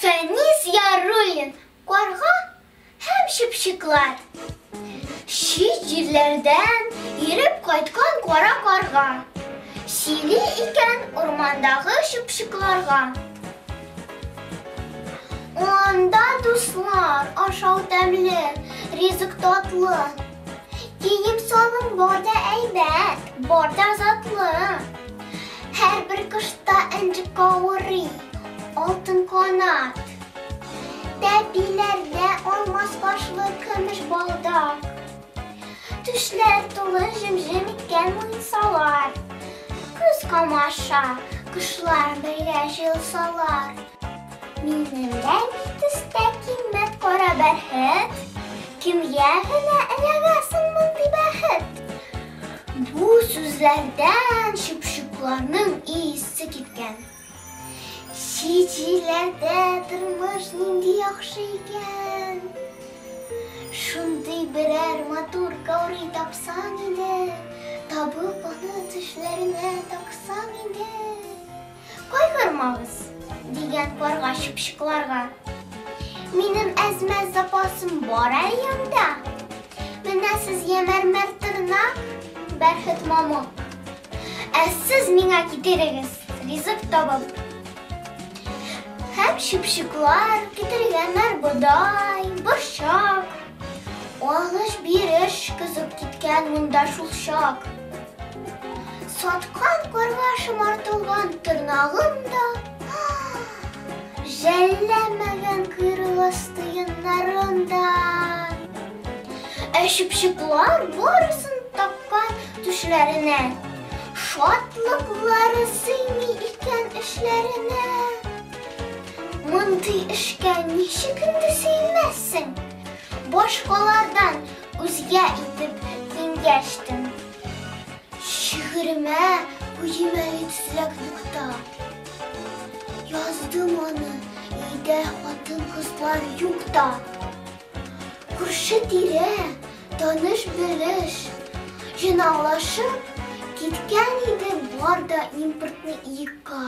Фәнис Яруллин, Карга һәм чыпчыклар. Чит җирләрдән йөреп кайткан кара карга сөйли икән урмандагы чыпчыкларга. Анда, дуслар, ашау тәмле, ризык татлы. Кием-салым бар да әйбәт, бар да затлы. Һәрбер кошта энҗе каурый, алтын канат. Тәпиләрдә алмаз кашлы көмеш балдак. Түшләр тулы җем-җем иткән муенсалар. Күз камаша, кошлар бергә җыелсалар. Минем дә бит өстә кыйммәт кара бәрхет. Кемгә генә эләгә соң мондый бәхет? Бу сүзләрдән чыпчыкларның исе киткән. Чит җирләрдә тормыш нинди яхшы икән! Шундый берәр матур каурый тапсаң иде, табып аны тешләренә таксаң иде. Кайгырмагыз, дигән карга чыпчыкларга. Минем әз-мәз запасым бар әле янда. Менә сезгә мәрмәр тырнак, бәрхет мамык. Ә сез миңа китерегез ризык табып. Һәм чыпчыклар китергәннәр бодай, борчак. Алыш-биреш кызып киткән монда шул чак. Саткан карга шомартылган тырнагын да, жәлләмәгән койрык асты йоннарын да. Ә чыпчыклар барысын таккан түшләренә. Шатлыклары сыймый икән эшләренә. Мондый эшкә ничек инде сөенмәссең? Башкалардан үзгә итеп киенгәчтен. Шигыремә куйыйм әле төзрәк нокта. Яздым аны, өйдә хатын-кызлар юк та. Күрше-тирә, таныш-белеш, җыйнаулашып киткән иде бар да импортный иекка.